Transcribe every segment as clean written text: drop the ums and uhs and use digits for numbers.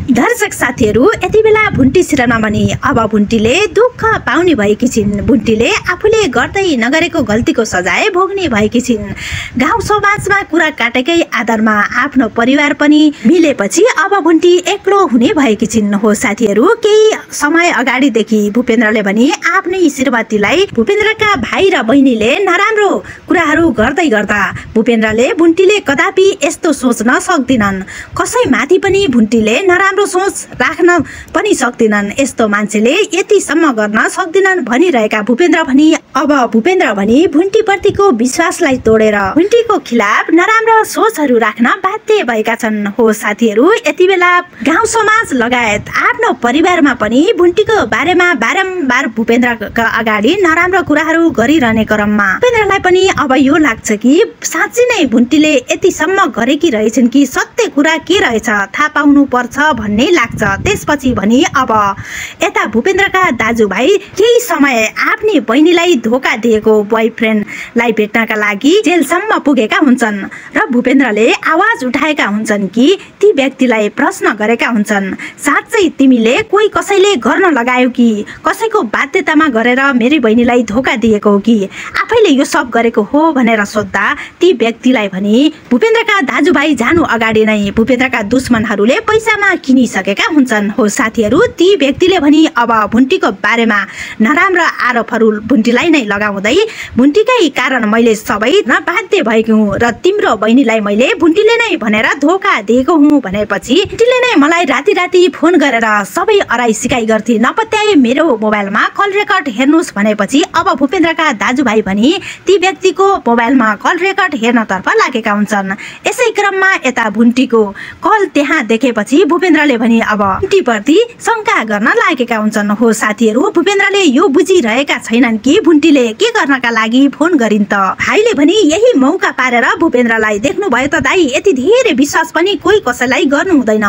दर्शक साथीहरू, यति बेला भुन्टी सिरानमा भने अब भुन्टीले दुःख पाउने भएकी छिन्। भुन्टीले आफूले गर्दै नगरेको गल्तीको सजाय भोग्ने भएकी छिन्। गाउँ समाजमा कुरा काटेकै आधारमा आफ्नो परिवार पनि मिलेपछि अब भुन्टी एक्लो हुने भएकी छिन्। हो साथीहरू, केही समय अगाडिदेखि भूपेन्द्रले भने आफ्नै श्रीमतीलाई भूपेन्द्रका भाइ र बहिनीले नराम्रो कुराहरू गर्दै गर्दा भूपेन्द्रले भुन्टीले कदापि यस्तो सोच्न सक्दिनन्। कसैमाथि पनि भुन्टीले नराम्रो सोच राख्न पनि सक्दिनन्। यस्तो मान्छेले यतिसम्म गर्न सक्दिनन् भनिरहेका भूपेन्द्र भनी अब भूपेन्द्र भनी भुन्टीप्रतिको विश्वासलाई तोडेर भुन्टीको खिलाफ नराम्रो सोचहरू राख्न बाध्य भएका छन्। हो साथीहरू, यति बेला गाउँ समाज लगायत आफ्नो परिवारमा पनि भुन्टीको बारेमा बारम्बार भूपेन्द्रका अगाडि नराम्रो कुराहरू गरिरहने क्रममा भूपेन्द्रलाई पनि अब यो लाग्छ कि साँच्चै नै भुन्टीले यतिसम्म गरेकी रहेछन् कि सत्य कुरा के रहेछ थाहा पाउनु पर्छ भन्ने लाग्छ। त्यसपछि भने अब यता भूपेन्द्रका दाजुभाइ केही समय आफ्नी बहिनीलाई धोका दिएको बोयफ्रेन्डलाई भेट्नका लागि जेलसम्म पुगेका हुन्छन् र भूपेन्द्रले आवाज उठाएका हुन्छन् कि ती व्यक्तिलाई प्रश्न गरेका हुन्छन्, साँच्चै तिमीले कोही कसैले गर्न लगायो कि कसैको बाध्यतामा गरेर मेरी बहिनीलाई धोका दिएको हो कि आफैले यो सब गरेको हो भनेर सोद्धा ती व्यक्तिलाई भने भूपेन्द्रका दाजुभाइ जानु अगाडि नै भूपेन्द्रका दुश्मनहरूले पैसामा किनिसकेका हुन्छन्। हो साथीहरू, ती व्यक्तिले भने अब भुन्टीको बारेमा नराम्रो आरोपहरू भुन्टीलाई नै लगाउँदै भुन्टीकै कारण मैले सबै न बाध्य भएको हुँ र तिम्रो बहिनीलाई मैले भुन्टीले नै भनेर धोका दिएको हुँ भनेपछि भुन्टीले नै मलाई राति राति फोन गरेर सबै अराई सिकाइ गर्थे, नपत्याए मेरो मोबाइलमा कल रेकर्ड हेर्नुहोस् भनेपछि अब भूपेन्द्रका दाजुभाइ भने ती व्यक्तिको मोबाइलमा कल रेकर्ड हेर्नतर्फ लागेका हुन्छन्। यसै क्रममा यता भुन्टीको कल त्यहाँ देखेपछि भूपेन्द्रले भने अब भुन्टीप्रति शङ्का गर्न लागेका हुन्छन्। हो साथीहरू, भूपेन्द्रले यो बुझिरहेका छैनन् कि भुन्टीले के गर्नका लागि फोन गरिन् त। भाइले भने यही मौका पारेर भूपेन्द्रलाई देख्नु भयो त दाइ, यति धेरै विश्वास पनि कोही कसैलाई गर्नु हुँदैन।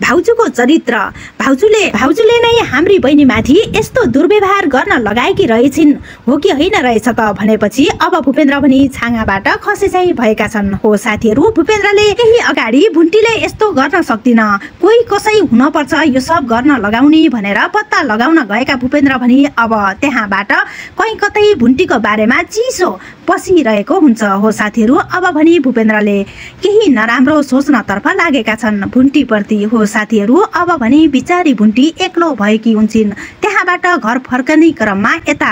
भाउजूको चरित्र, भाउजूले नै हाम्री बहिनीमाथि यस्तो दुर्व्यवहार गर्न लगाएकी रहेछिन्, हो कि होइन रहेछ त भनेपछि अब भूपेन्द्र पनि छाँगाबाट खसे चाहिँ भएका छन्। हो साथीहरू, भूपेन्द्रले केही अगाडि भुन्टीले यस्तो गर्न सक्दिन, कोही कसै हुनपर्छ यो सब गर्न लगाउने भनेर पत्ता लगाउन गएका भूपेन्द्र भने अब त्यहाँबाट कहीँ कतै भुन्टीको बारेमा चिसो पसिरहेको हुन्छ। हो साथीहरू, अब भने भूपेन्द्रले केही नराम्रो सोच्नतर्फ लागेका छन् भुन्टीप्रति। हो साथीहरू, अब भने बिचारी भुन्टी एक्लो भएकी हुन्छन्। त्यहाँबाट घर फर्कने क्रममा यता